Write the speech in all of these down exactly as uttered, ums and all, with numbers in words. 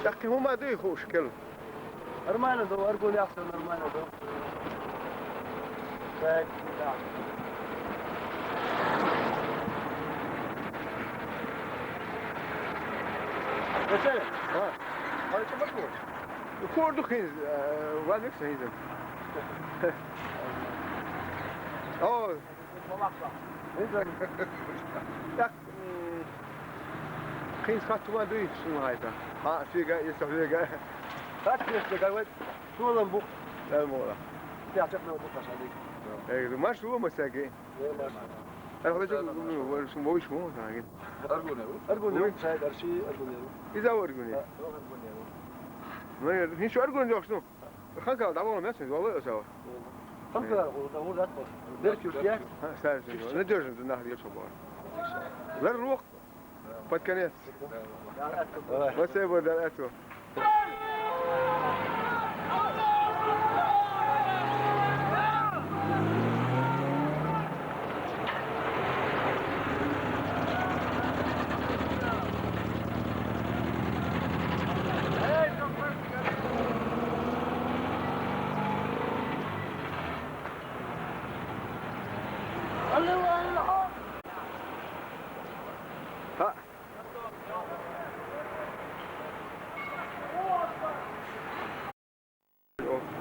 ТӀаккха хӀума дуй хууш кел? Нормально ду, Аргун яхса нормально ду. Так, да. Гачай? А? Хай чамаку? Корду хин, э, валик хин. О. Так, м, хин хатума дуй сун хайта. А, фига, если фига. Так, если говорить, Шолом бух. Дай мола. Пятьдесят минут пошли. Э, маш лума саги. Э, маш. Ар хлажа ну, вор шум вой шум саги. Аргуне. Аргуне, сайд арши, Аргуне. Иза Аргуне. Ну, я, хин шу Аргуне ёхну. Ханка, да вон мясо, вала сава. Ханка, да вон да пос. Берки я. Сар. Надежно, нахер я шоба. Лар рух. Под конец. Давай. Вот это вот, да, это.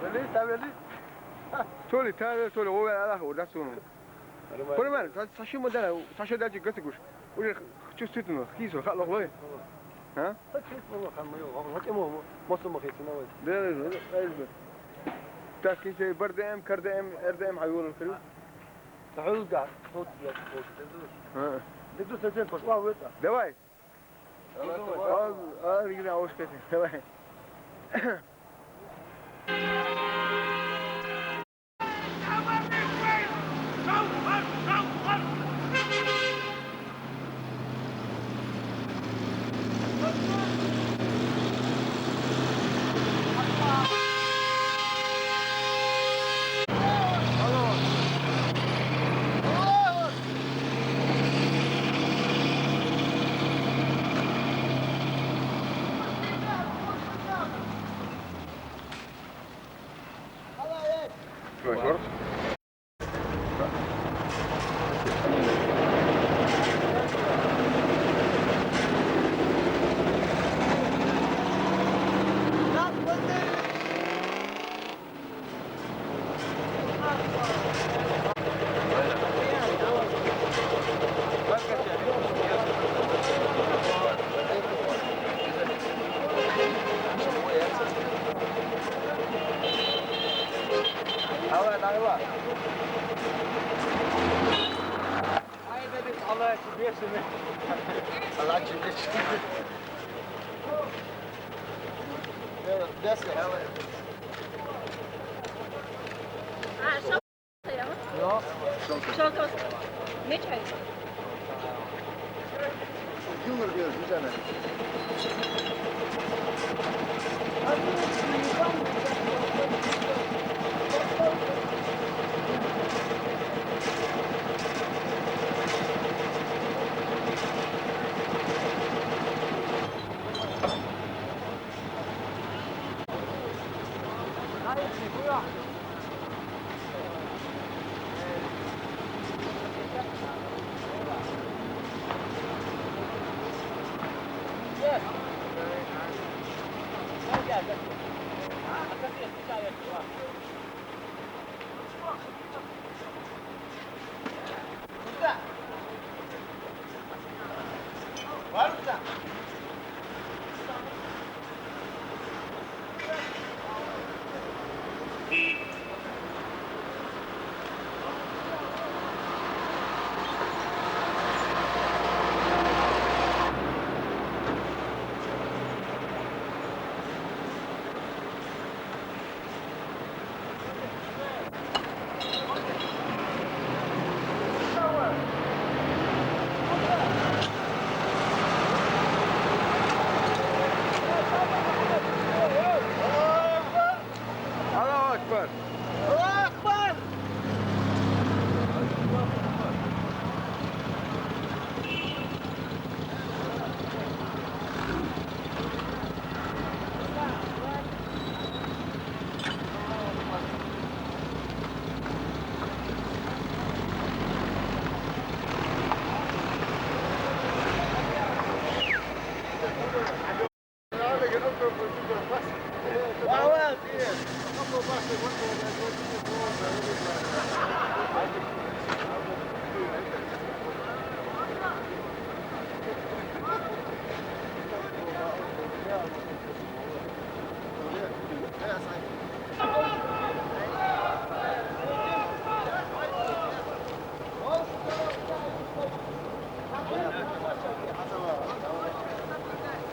Вели, та вели. Толи, та вели, толи, о, вели, Аллах, о, дасуну. Нормально. Пурман, та, саши модана, саши дачи гасигуш. Уже чувствительно, хисо, халох лой. А? Та чувствительно, хан моё, вот ему, мосу махи синовой. Да, да, да, да. Так, кин БРДМ, КРДМ, РДМ, хайвол, кирю. Та хулга, вот, вот. А. Ты тут совсем пошла в это. Давай. Al, al, gidin, hoş geldin. Давай.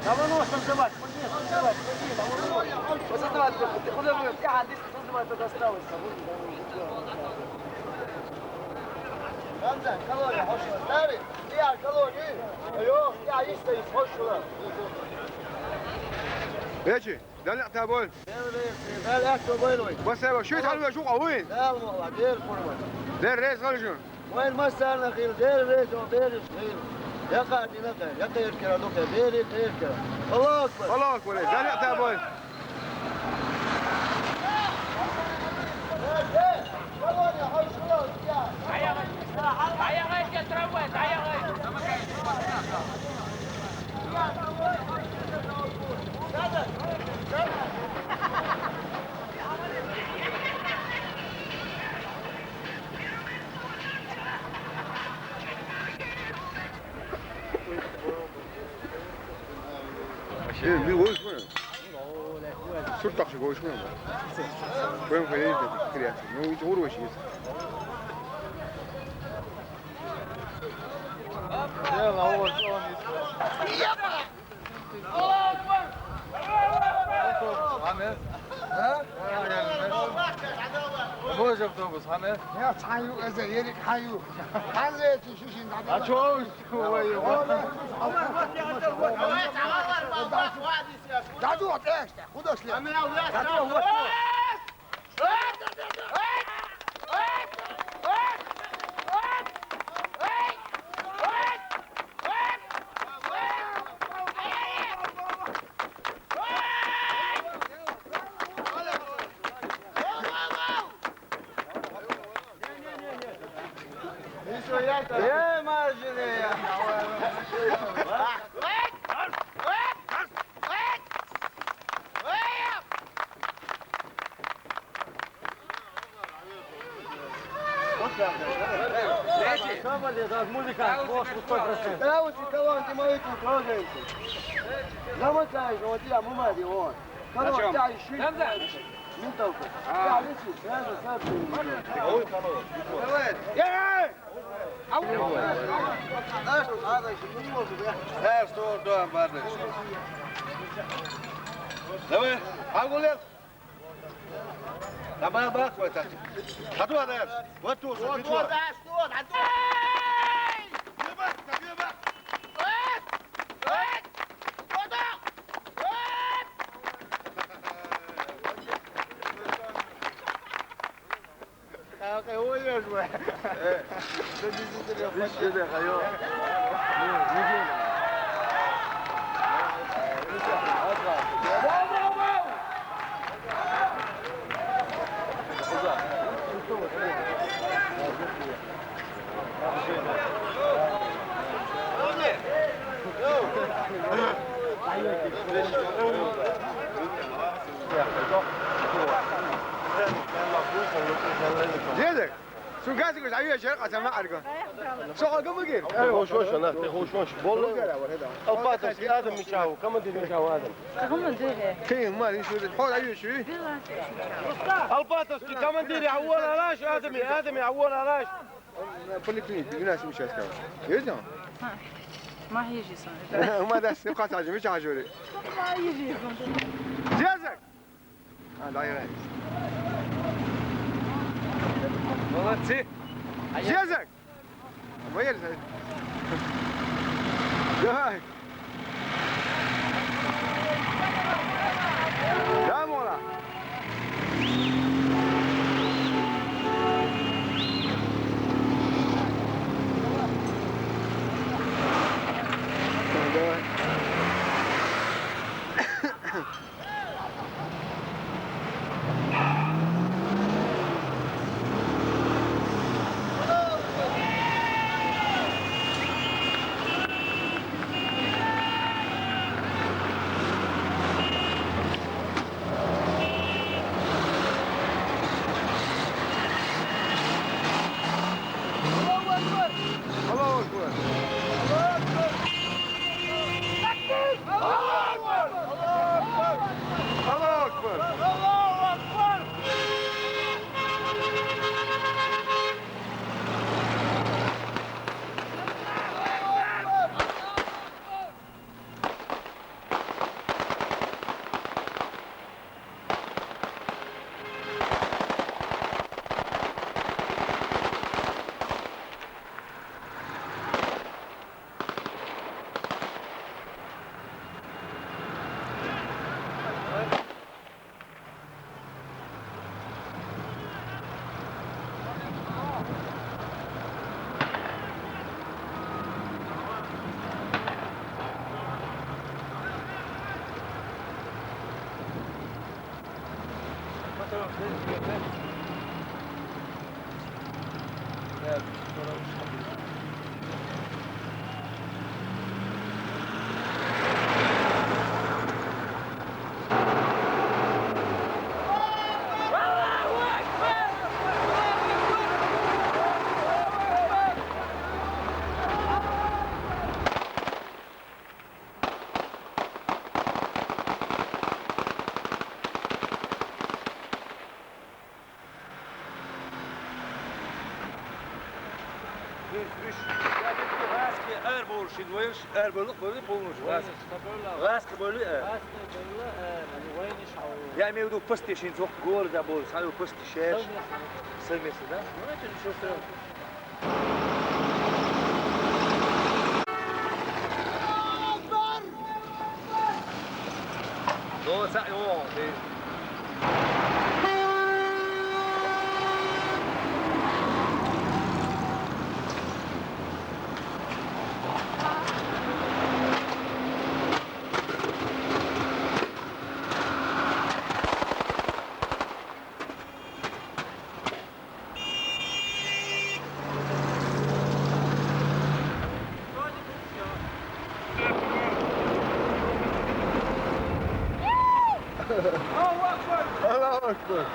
Давай нос танцевать, куди танцевать, куди, давай нос. Ось танцевать, ти куди будеш? Я, десь танцевать, тут осталось. Рамзан, колония, хош, старый. Я, колония. Йо, я, есть, есть, хош, шула. Печи. Дала тӀа бой. Дала тӀа бой. Ва саба, шу тӀалба шу къавин. Дала мула, дер пурма. Дер рез гъалжун. Вайн масарна хил, дер рез, дер хил. Я къати на къе, я къер кера, до къе, дер къер кера. Аллаху акбар. Аллаху акбар. Дала тӀа бой. Э, би гойшман. Сурт тахши гойшман. Прям хвалили так креатив. Ну, ведь уровень есть. Гьанна? А? Боже, автобус, гьанна? Я цхьан ю, эза ерриг хьан ю. Хьан зе чи шишин дада? А чё? Ой, ой. Даду, вот, э, что, куда шли? Даду, вот. Музыка, вот, вот, вот, вот. Да, вот, колонки мои тут трогаемся. Замыкаешь, вот я, мумади, вот. Короче, я ищу. Ментовка. Я лечу, сразу сообщение. Давай. Э, что, да, барда. Давай, а гулять. Давай, давай, хватай. А то, да, вот тут, вот, вот, да, что, да, что. Дедек, су газик уж аюя шер къаса ма арга. Шо къалга мугир? Хош, хош, ана, хош, хош. Бол. Алпатовский Адам Мичау, командир Мичау Адам. Командир. Кин ма ин шу, хо аюя шу. Алпатовский командир, аввал алаш, Адами, Адами, аввал алаш. Поликлиник, двенадцать участков. Есть там? Ма, ма хижи сон. Ма дас, не хата же, мича жори. Ма хижи сон. Дедек. А, да, я. Молодцы. Дедек. Боялись, а? Давай. Да, мола. Давай. Üç, üç. Ya, bir de gaz ki, er bol şimdi, o iş er bölük, böyle bulunur. Gaz. Gaz ki, böyle, e. Gaz ki, böyle, e. Yani, o iş. Ya, imel v vidu, pısti şimdi çok gol da bol, sa o pısti şer. Sevmesi. Sevmesi, da? Onun için çok seviyorum. Allahu Ekber.